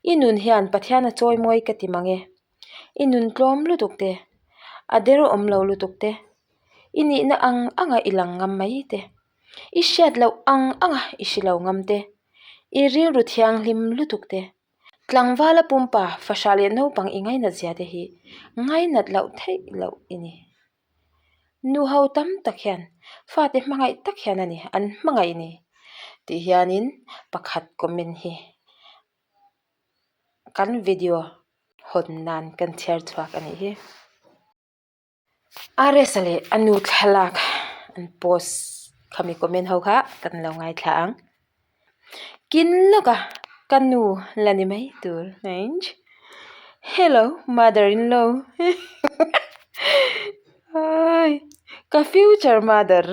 I nun hian Pathian a chawi mawi ka ti mang e. I nun tlawm lutuk te, a der awm lo lutuk te, i nihna ang anga i lang ngam mai te, i hriat loh ang anga i hre lo ngam te, i rilru thianghlim lutuk te, tlangvala pumpa fahrah leh naupang i ngainat zia te hi ngainat loh theih loh i ni. Nu ho tam tak hian fate hmangaih tak hian a ni, an hmangaih ni tih hianin pakhat comment hi kan video hawn nan kan chhiar chhuak a nih hi. RS-a leh a nu thlalak an post khami comment ho kha kan lo ngaithla ang. Kin lawk a ka nu la ni mai tur hello mother in law ka future mother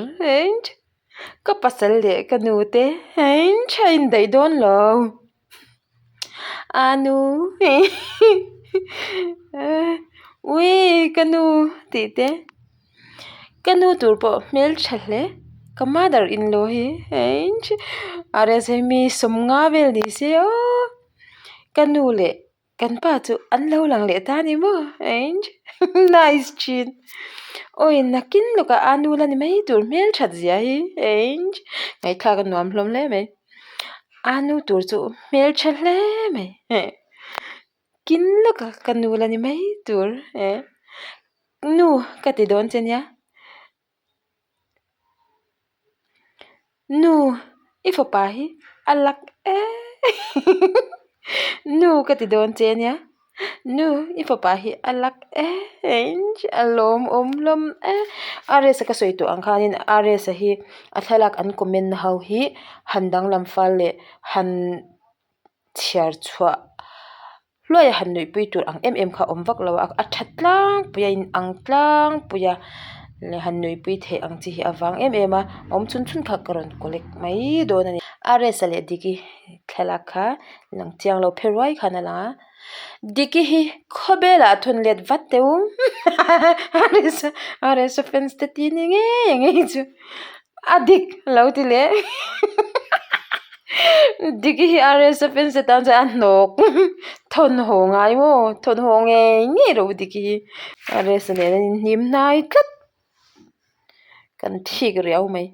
ka pasal leh ka nu te a indaih dawn lo. A nu ui ka nu tih te ka nu tur pawh hmeltha hle ka mother in law hi a rsa hi mi sawmnga vel ni se aw ka nu leh kan pa chu an lo lang leh ta a ni maw nice thin awi nakin lawkah a nu la ni mai tur hmelthat zia hi ngaihthlak a nuam hlawm hle mai. A nu tur chu hmeltha hle mai kin lawk a ka nu la ni mai tur nu ka ti dawn che nia nu i fapa hi a luck em nu ka ti dawn che nia. Nu i fapa hi a luck em a lawmawm hlawm em RS a ka sawi tawh ang khanin RS a hi a thlalak an comment na ho hi han danglam fal leh han chhiar chhuah hluai a han nuihpui tur ang em em kha a awm vak lo a a tha tlangpui a in ang tlangpui a leh han nuihpui theih ang chi hi a vang em em a awm chhun chhun kha ka rawn collect mai dawn a ni RS a leh Diki thlalak kha lang chiang lo phe ruai khan a lang a. Diki hi khawvelah a thawn let vat teh u RS fans te ti ni ngei ngei chu a dik lo ti leh Diki hi RS fans te tan chuan a hnawk thawn haw ngai maw thawn haw ngei ngei rawh u Diki hi RS nen an inhnim hnai tlat kan thik riau mai.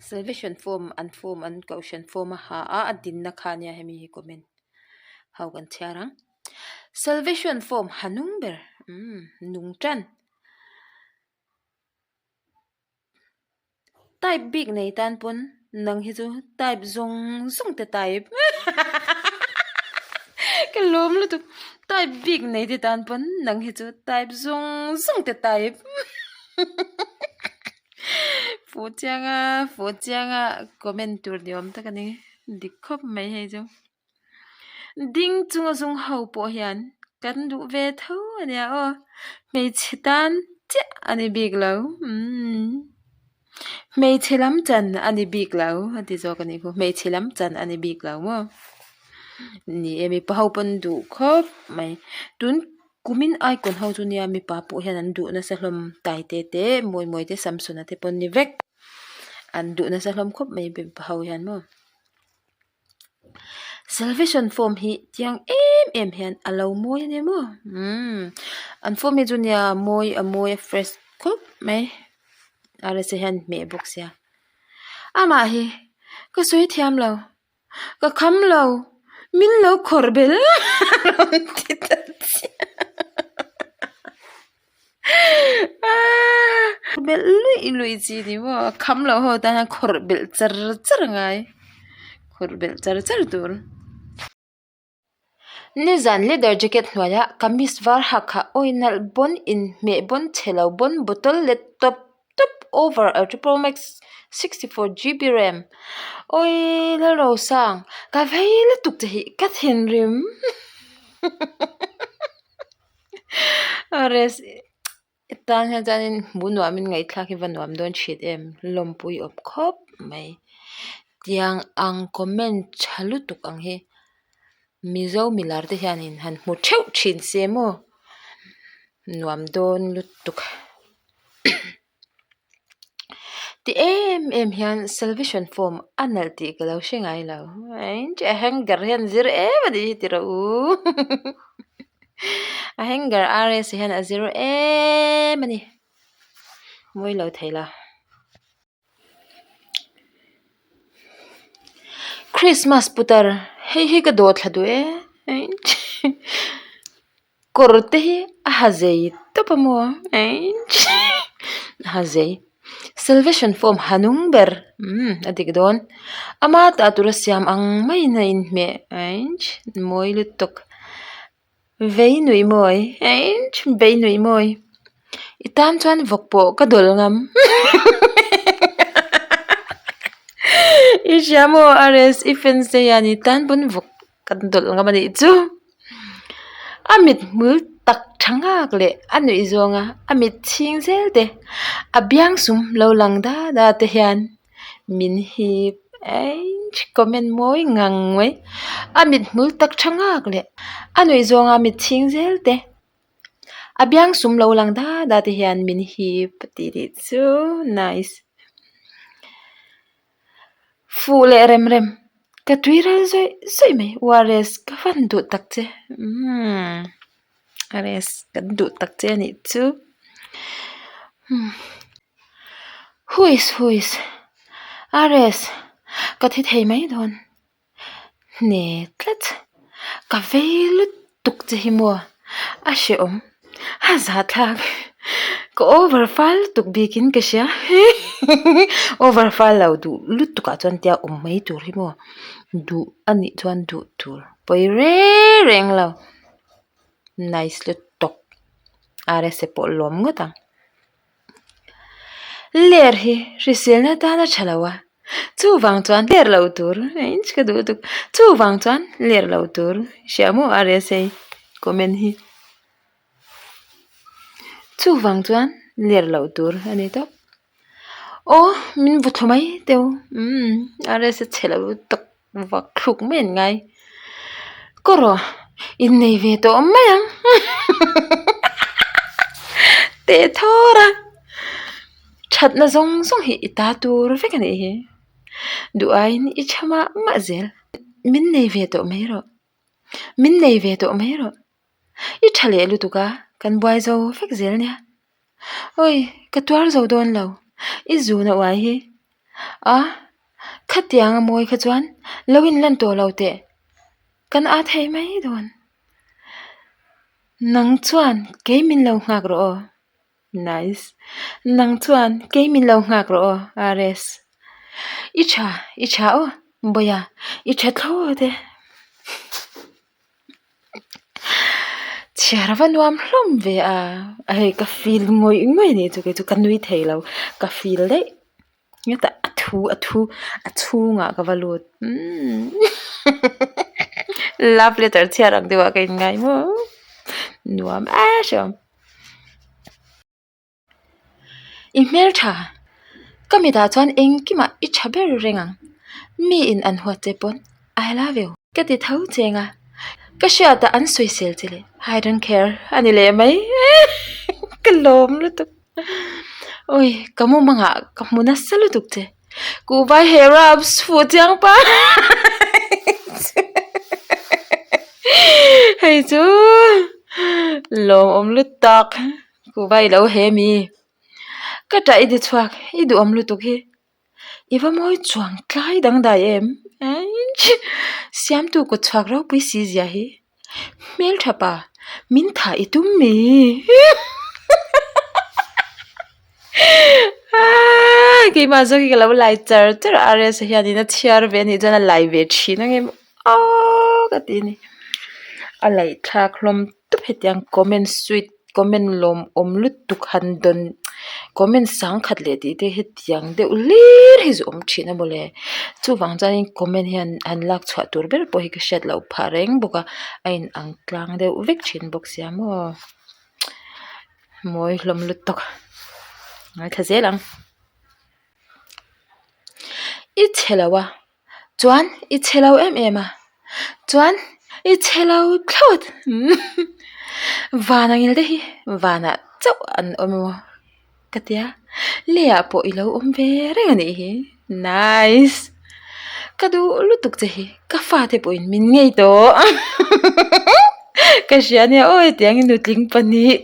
Salvation form an form an kohhran form a ha a a dinna kha ania hemi hi comment ho kan chhiar ang salvation form ha nung ber umm nung tan type bik nei tan pawn nang hi chu type zawng zawng te type ka lawm lutuk type bik nei te tan pawn nang hi chu type zawng zawng te type. Fuh chiang a fuh chiang a comment tur ni awm tak a ni dik khawp mai hei chu ding chunga zung ho pawh hian kan duh ve tho a nia aw hmeichhe tan chiah a ni bik lo umm hmeichhe lam chan a ni bik lo a ti zawk a nih khu hmeichhe lam chan a ni bik lo maw ni e mipa ho pawn duh khawp mai tun. Kumin icon ho chu nia mipa pawh hian an duh nasa hlawm tai te te mawi mawi te samsona te pawh an ni vek an duh nasa hlawm khawp mai mipa ho hian maw salvation form hi chiang em em hian a lo mawi a ni maw umm an form hi chu nia mawi a mawi a fresh khawp mai rsa hian hmeh bawk sia amah hi ka sawi thiam lo. Ka kham lo, min lo khawr bel a rawn ti ta chiah. Belh luih luih chi ni maw, a kham loh ho tan hian khawrh belh char char a ngai, khawrh belh char char tur. Nizan leather jacket hnuaiah kamis var hak kha awi nalh bawn inhmeh bawn chhe lo bawn bottle let tawp tawp over ultra pro max 64 GB ram awi Lalrosang ka vei lutuk che hi ka thinrim I tan hian chuanin hmuh nuamin ngaihthlak hi va nuam dawn thin em lawmpui awm khawp mai tiang ang comment tha lutuk ang hi mizo milar te hianin han hmu theuh thin se maw nuam dawn lutuk. Ti em em hian salvation form a nalh tih ka lo hre ngai lo. A hanger hian zir em a nih hi ti rawh u. A hanger RS hian a zir em a ni. Mawi lo thei lo. Christmas putar hei hi ka dawh thla duh e. Kawr te hi a ha zei tawp a maw a ha zei salvation form ha nung ber umm a dik dawn ama tah tura siam ang maiin a inhmeh mawi lutuk vei nuih mawi vei nuih mawi i tan chuan vawk pawh ka dawl ngam i hria maw RS i fans te hian i tan pawn vawk Kan dawlh ngam a nih chu. A mit hmul tak tha nghak leh a nuih zawnga a mit chhing zel te a biang sum lo lang da da te hian min hip eih comment mawi ngang mai. A mit hmul tak tha nghak leh a nuih zawnga a mit chhing zel te a biang sum lo lang da da te hian min hip tih tih chu nice. Fuh leh rem rem, ka tui ral zawih zawih mai, URS ka van duh tak che, umm RS kan duh tak che a nih chu, umm huis huis RS ka thi thei mai dawn. Hne tlat, ka vei lutuk che hi maw a hrehawm a zahthlak ka over fal lutuk bikin ka hria over fal lo duh lutuk ah chuan tia awm mai tur hi maw duh a nih chuan duh tur pawi reng reng lo nice lutuk rsa pawh lawm ngawt ang. Ler hi hriselna tan a tha lo a, chuvang chuan ler lo tur inch ka duh lutuk chuvang chuan ler lo tur hria maw rsa comment hi chuvang chuan ler lo tur a ni tawp aw min vaw thlu mai teu umm rsa chhe lo lutuk. Vak thluk mai an ngai. Kaw rawh, innei ve tawh mai ang. Teh thawr a, thatna zawng zawng hi i ta tur vek a nih hi. Duh aiin i tha mah mah zel. Min nei ve tawh mai rawh. Min nei ve tawh mai rawh. I tha leh lutuk a, kan buai zo vek zel nia. Awi, ka tuar zo dawn lo, i zun a uai hi. A, khatiang a mawi kha chuan lo inlan tawh lo teh, kan a thei mai dawn. Nang chuan kei min lo nghak rawh aw. Nice. Nang chuan kei min lo nghak rawh aw, RS. I tha, i tha aw, Bawiha, i tha thlawt e. Chhiar a va nuam hlawm ve a, hei ka feel ngawih ngawih a nih chu kei chu ka nui thei lo ka feel daih hetah a thu a thu a chhungah ka va lut umm love letter chhiar ang deuhah ka inngai maw nuam em hreawm. I hmeltha, ka mitah chuan engkimah i tha ber reng ang, mi in an huat che pawn I love you ka ti tho cheng a, ka hriat ah an sawisel che leh I don't care a ni leh mai ka lawm lutuk, awi ka mumangah ka hmu nasa lutuk che. Kuhvai he raps fuh chiang pa hei chu lawmawm lutak kuhvai lo he mi ka ṭah i ti chhuak i duhawm lutuk hi i va mawi chuang tlai dangdai em siamtu kut chhuak ropui si zia hi. Hmeltha pa, min thah i tum mi? Keimah zawk hi ka lo lai char char a, RS hianin a chhiar ve anih chuan a lai ve thin ang em aww ka ti a ni. A laih thlak hlawm tawp hetiang comment sweet comment lawmawm lutuk han dawn comment sangkhat leh tih te hetiang deuh hlir hi zu awm thin a mawle chuvang chuanin comment hian han lak chhuah tur ber pawh hi ka hriat loh phah reng bawk a a in ang tlang deuh vek thin bawk sia maw mawi hlawm lutuk ngaithla zel ang i chhe lo a. Chuan i chhe lo em em a, chuan i chhe lo thlawt van ang il te hi vanah chauh an awm emaw. ka tia leiah pawh i lo awm ve reng a nih hi nice ka duh lutuk che hi ka fate pawhin min ngei tawh ka hria ania aw hetiang in nutling pahnih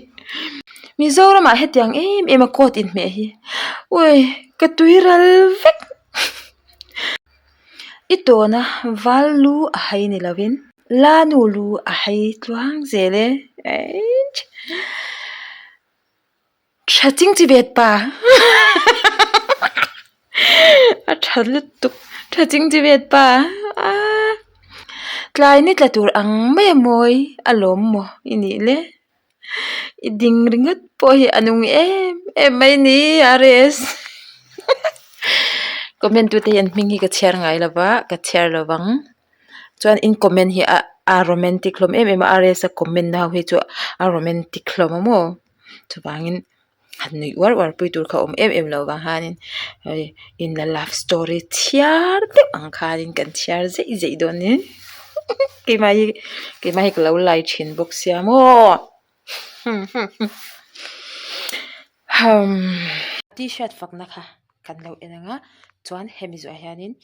Mizoramah hetiang em em a coat inhmeh hi ui ka tui ral vek i tawna val lu a hai ni lovin la nu lu a hai tluang zel e eiichh. Tha ching chi vet pa a tha lutuk tha ching chi vet pa aaa tlai ni tla tur ang mai a mawi a lawm maw i nih le i ding ringawt pawh hi a nung em em mai ni RS comment tute hian hming hi ka chhiar ngai lo va ka chhiar lo vang chuan in comment hi a a romantic hlawm em em a RS a comment na ho hi chu a romantic hlawm a maw. Chuvangin han nuih uar uar pui tur kha a awm em em lo vang hianin hei in la love story chhiar deuh ang khanin kan chhiar zeih zeih dawn nia keimah hi keimah hi ka lo lai thin bawk sia maw t-shirt fakna kha kan lo en ang a chuan hemi zawhah hianin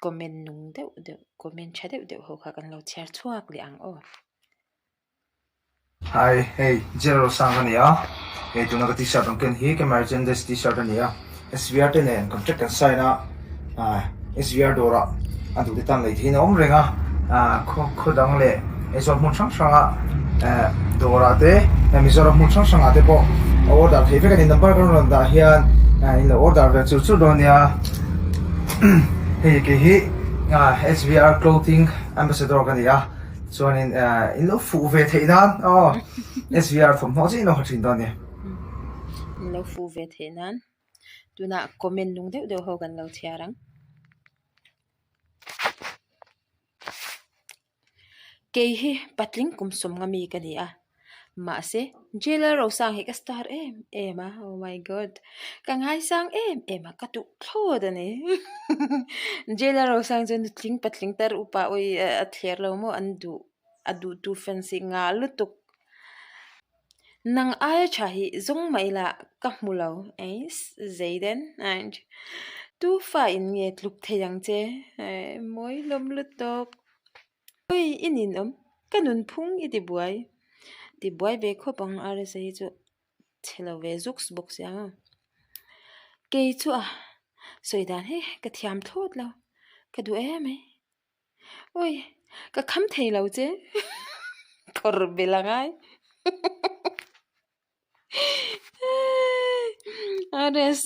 comment nung deuh deuh comment tha deuh deuh ho kha kan lo chhiar chhuak leh ang aw. Hi, hei General Sang a ni a, hei tuna ka t-shirt rawn ken hi ka merchandise t-shirt a ni a, SVR te nen contract kan sign a, ah SVR dawrah a duhte tan lei theihin a awm reng a, ah khaw khaw dang leh Aizawl hmun hrang hranga eh dawrah te Mizoram hmun hrang hrangah te pawh a order theih vek a ni, number kan rawn dah hian ah in lo order ve chur chur dawn nia, hei kei hi ah SVR clothing ambassador ka ni a. Chuanin in lo fuh ve theih nan aw SVR thawmhnaw chiah in lo ha thin dawn nia. In lo fuh ve theih nan tunah comment nung deuh deuh ho kan lo chhiar ang. Kei hi patling kum sawm nga mi ka ni a. Mahse, Jailer Rosang hi ka star em em a, oh my god, ka ngaisang em em a, ka duh thlawt a ni. Jailer Rosang chu nutling patling tar upa awi a thler lo maw an duh, a duhtu fans hi ngah lutuk. Nang aia tha hi zawng mah ila ka hmu lo, eis, Zayden, tu fa in nge tluk thei ang che, mawi hlawm lutuk. Ui i ninawm ka nunphung i ti buai ti buai ve khawp ang RSa hi chu chhe lo ve zuks bawk sia maw kei chu a sawi dan hi ka thiam thlawt lo ka duh em mai ui ka kham thei lo che khawr bel a ngai. RS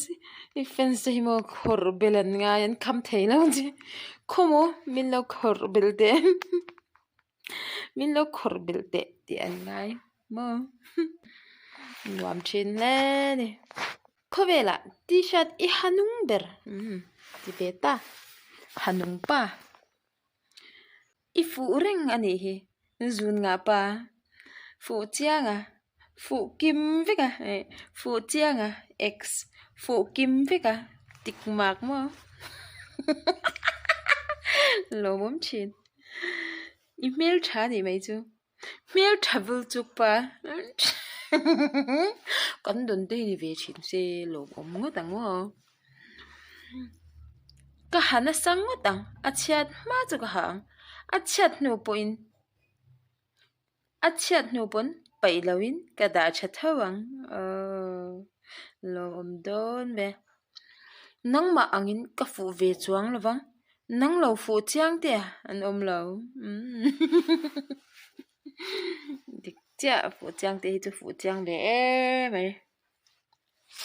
i fans te hi maw khawrh bel an ngai an kham thei lo che khaw maw min lo khawrh bel teh min lo khawrh bel teh tih an ngai maw nuam thin hle a ni khawvelah t-shirt i ha nung ber umm ti ve ta ha nung pa. I fuh reng a nih hi, zun ngah pa fuh chiang a, fuh kim vek a eh fuh chiang a x fuh kim vek a tik mak maw lawmawm thin i hmel tha a nih mai chu hmel tha vul chuk pa kan dawn te hi ni ve thin se lawmawm ngawt ang aw. Ka ha nasa ngawt ang, a chhiat hma chu ka ha ang, a chhiat hnu pawhin a chhiat hnu pawn paih loin ka dah tha tho ang aww lawmawm dawn ve. Nangmah angin ka fuh ve chuang lo vang, nang lo fuh chiang te a an awm lo umm dik chiah fuh chiang te hi chu fuh chiang ve em mai.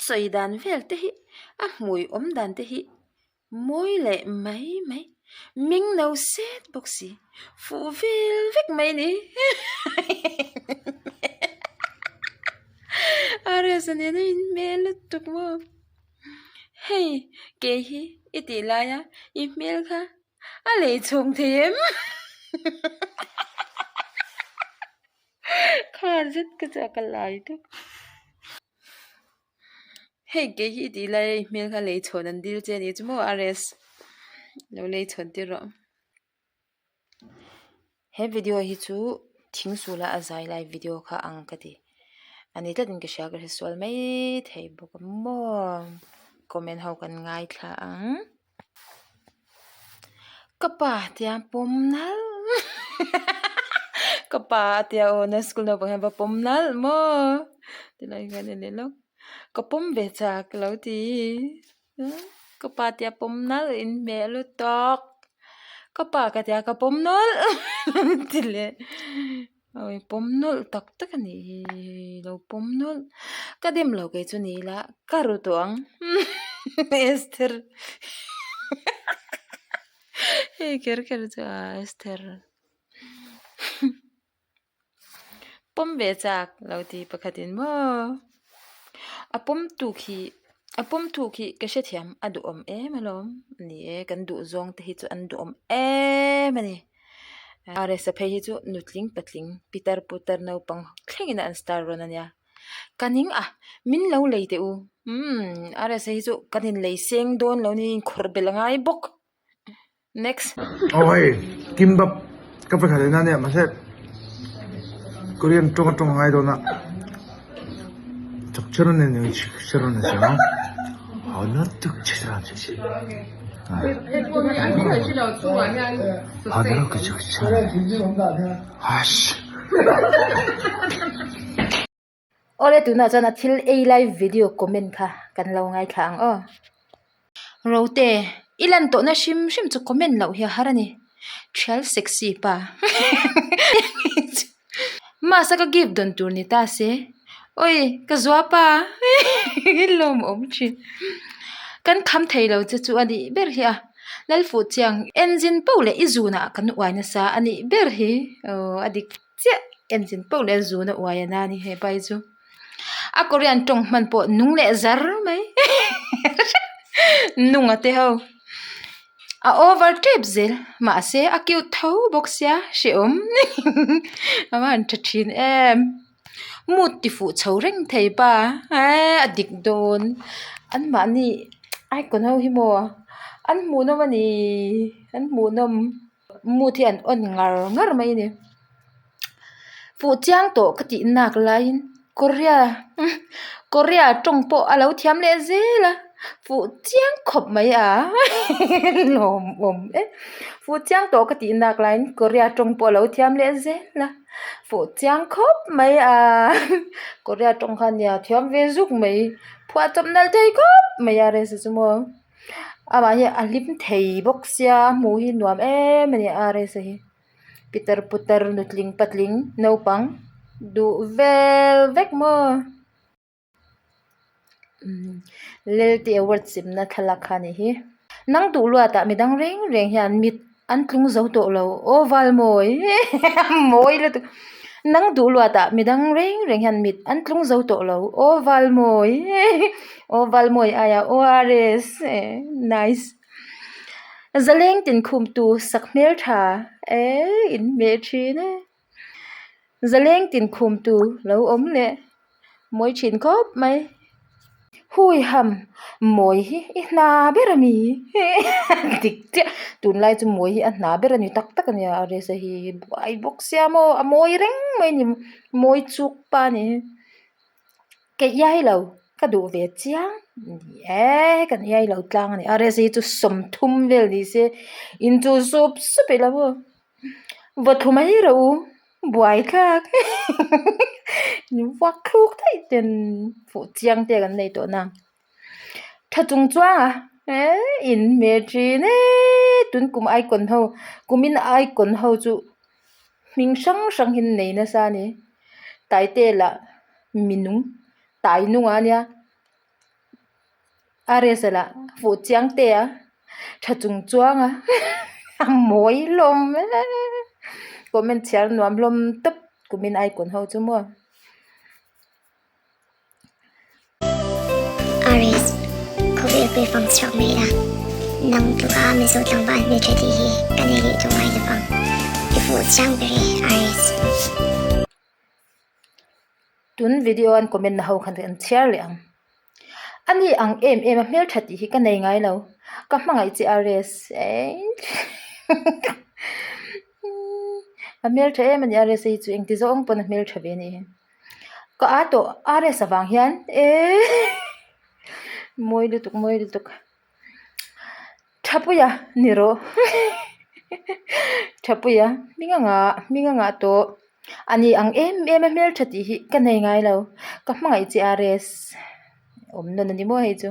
Sawi dan vel te hi a hmui awm dan te hi mawi leh mai mai ming no set bawk si fuh vel vek mai ni a resa nen a inhmel lutuk maw hei kei hi i tih laia i hmel kha a lei chhawng thei em. Kha zet ka chu a kal lai deuh. Hei kei hi i tih lai a i hmel kha lei chhawn an dil che a nih chu maw RS lo lei chhawn tir rawh. He video hi chu thing sula a zai lai video kha ang ka ti. A ni tlatin ka hria ka hre sual mai thei bawk a maw comment ho kan ngaithla ang. Ka pa tia pawm nalh ka pa a tia aw na school naupang hian va pawm nalh maw tilai hian a ni lawk ka pawm ve chak ka lo ti ka pa tia pawm nalh in hmeh lutuk ka pa ka tia ka pawm nawlh ti leh. Awi pawm nawlh tak tak a nih hi lo pawm nawlh ka dem lo kei chu ni ila ka ru tawh ang Esther hei kher kher chu a Esther pawm ve chak lo ti pakhat in maw a pawm tu khi a pawm tu khi ka hrethiam a duhawm em alawm ni e kan duh zawng te hi chu an duhawm em a ni. Rsa phei hi chu nutling patling pitar putar naupang thlengin an star rawn a nia ka ning a min lo lei teh u umm Rsa hi chu kan in lei seng dawn lo niin khawrh belh a ngai bawk next. Aw hei kimbap ka pe khat ina nia mahse Korean tawng atawng a ngai dawn a chakchhar a ni eng chhar a ni si ang a na tak chhar a ni si. Awle tunah chuan a thil ei lai video comment kha kan lo ngaithla ang aw. Rote, i lan tawhna hrim hrim chu comment loh hi a har a ni. Thial sexy pa. Mask a ka gift dawn tur ni ta se. Awi ka zua pa lawmawm thin. Kan kham thei lo che chu a nih ber hi a. Lalfuh chiang engine poh leh i zunah kan uai nasa a nih ber hi. Aw a dik chiah engine poh leh a zun a uai a na a ni hepa hi chu. A Korean tawng hman pawh nung leh zar mai nunga te ho. A over tep zel mahse a cute tho bawk sia hrehawm a va han tha thin em mood ti fuh chho reng thei pa eee a dik dawn an mahni icon ho hi maw an hmuhnawm a ni an hmuhnawm mood hi an on ngar ngar mai a ni fuh chiang tawh ka tih nak laiin Korea Korea tawng pawh a lo thiam leh zel a fuh chiang khawp mai a lawmawm e fuh chiang tawh ka tih nak laiin Korea tawng pawh a lo thiam leh zel a fuh chiang khawp mai a Korea tawng kha nia thiam ve zuk mai phuah chawp nalh thei khawp mai a rsa chu maw amah hi a hlim thei bawk sia hmuh hi nuam em a ni a rsa hi. Pitar putar nutling patling naupang duh vel vek maw Lelty award chimna thlalak kha a nih hi nang duh luatah midang reng reng hian mit an tlung zo tawh lo aw val mawi mawi lutuk nang duh luatah midang reng reng hian mit an tlung zo tawh lo aw val mawi aw val mawi aiah ORS nice. Zaleng tin khumtu sak hmel tha eee in hmeh thin e zaleng tin khumtu lo awm leh mawi thin khawp mai hui ham mawi hi i hna ber a ni dik chiah tunlai chu mawi hi a hna ber a ni tak tak a nia a rsa hi buai bawk sia maw a mawi reng mai a ni mawi chuk pa a ni. Ka iai lo ka duh ve chiang ni e kan iai lo tlang a ni a rsa hi chu 30 vel ni se in chu sup sup ila maw vaw thlu mai rawh u buai thlak in vuak thluk theih ten fuh chiang te kan nei tawh nang tha chung chuang a eee in hmel thin e tun kum icon ho kumin icon ho chu hming hrang hrang hi an nei nasa a ni Taite lah mi nung tai nung a nia a rsa lah fuh chiang te a tha chung chuang a a mawi hlawm e comment chhiar nuam hlawm tawp kumin icon ho chu maw. Aries, khawvel pui fang chhuak mai ila, nang tluka Mizo tlangval hmeltha tih hi ka nei leh tawh ngai lovang, i fuh chiang ber e Aries. Tun video an comment na ho khan an chhiar leh ang. Ani ang em em a hmeltha tih hi ka nei ngai lo, ka hmangaih che Aries. A hmeltha em a ni Aries hi chu engti zawng pawn a hmeltha ve a nih hi. Ka aa tawh RS avang hian eee mawi lutuk mawi lutuk Thapuia ni rawh Thapuia hming anga hming anga tawh a ni ang em em a hmeltha tih hi ka nei ngai lo ka hmangaih che RS awm nawn a ni maw hei chu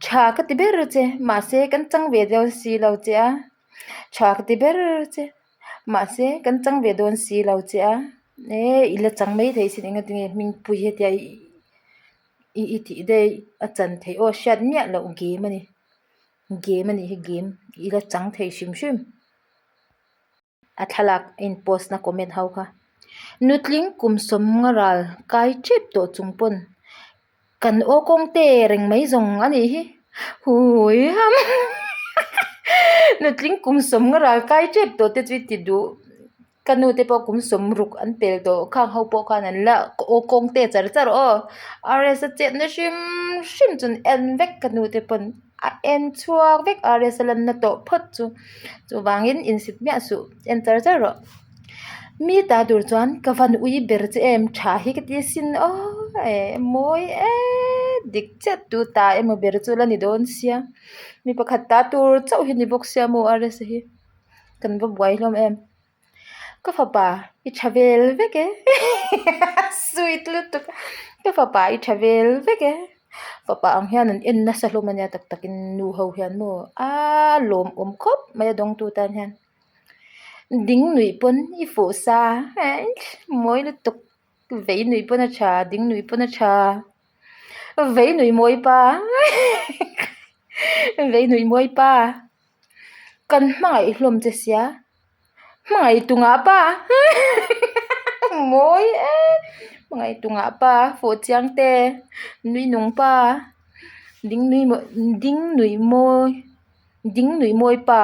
tha ka ti ber che mahse kan chang ve dawn si lo che a tha ka ti ber che. Mahse kan chang ve dawn si lo che a, e i la chang mai thei sin enga tinge hmingpui hetia i i tih daih a chan theih aw hriat miah loh game a ni, game a nih hi game i la chang thei hrim hrim. A thlalak a in post na comment ho kha nutling kum sawmnga ral kai tep tawh chung pawn Kan aw kawng te reng mai zawng a nih hi hui ham nutling kum sawm nga ral kai tep tawh te chu i ti duh ka nu te pawh kum sawm ruk an pel tawh khang ho pawh khan an la aw kawng te char char aw RS a chetna hrim hrim chu an en vek ka nu te pawn a en chhuak vek RS a lanna tawh phawt chu chuvangin insit miah suh en char char rawh. Mi ta tur chuan ka van ui ber che em tha hi ka ti asin aw e mawi e dik chiah tu ta emaw ber chu la ni dawn sia mi pakhat ta tur chauh hi ni bawk sia maw RS hi kan va buai hlawm em ka fapa i tha vel vek e sweet lutuk ka fapa i tha vel vek e fapa ang hian an en nasa hlawm ania tak takin nu ho hian maw a lawmawm khawp mai a dawngtu tan hian. Ding nuih pawn i fuh sa mawi lutuk vei nuih pawn a tha ding nuih pawn a tha vei nuih mawi pa vei nuih mawi pa kan hmangaih hlawm che sia hmangaih tungah pa mawi e hmangaih tungah pa fuh chiang te nui nung pa ding nui ding nuih mawi ding nuih mawi pa.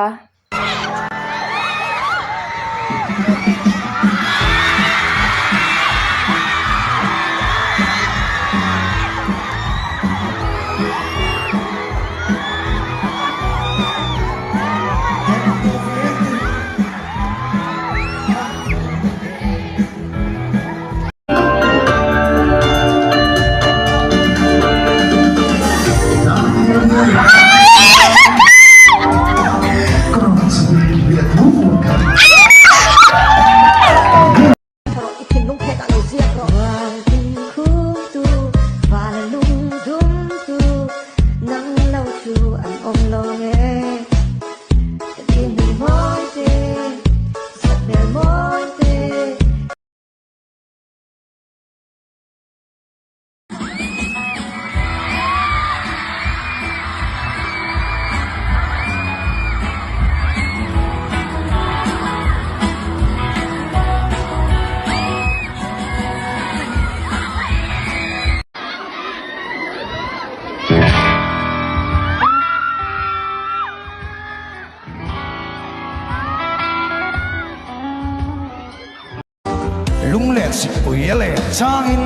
Lunglen sikpui a len changin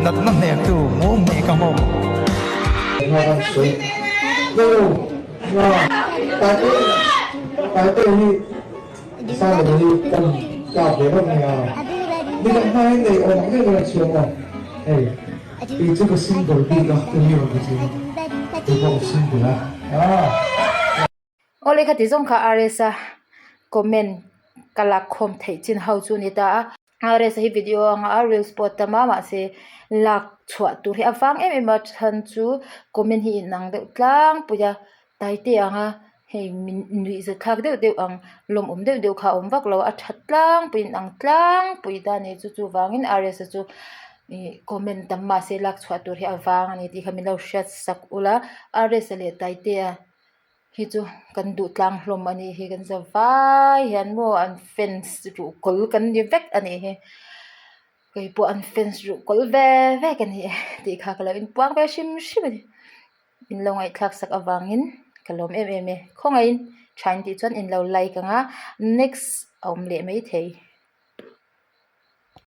natna hnektu mum hnih ka hmu. Awle kha ti zawng kha RS a comment ka lak khawm theih chin ho chu a ni ta a. RS a hi video anga a reels pawh a tam a mahse lak chhuah tur hi a vang em em a chhan chu comment hi inang deuh tlangpui a taite anga hei min nuih zat thlak deuh deuh ang lawmawm deuh deuh kha a awm vak lo a tha tlangpui inang tlangpui ta a ni chu chuvangin RS a chu ih comment tam mahse lak chhuah tur hi a vang a ni tih kha min lo hriat sak ula RS a leh taitea. Hi chu kan duh tlang hlawm a nih hi kan za vai hian maw an fans ruh kawl kan ni vek a nih hi keipawh an fans ruh kawl ve ve ka ni e tih kha ka lo inpuang ve hrim hrim a ni in lo ngaihthlak sak avangin ka lawm em em e khawngaihin thain tih chuan in lo like ang a next a awm leh maithei.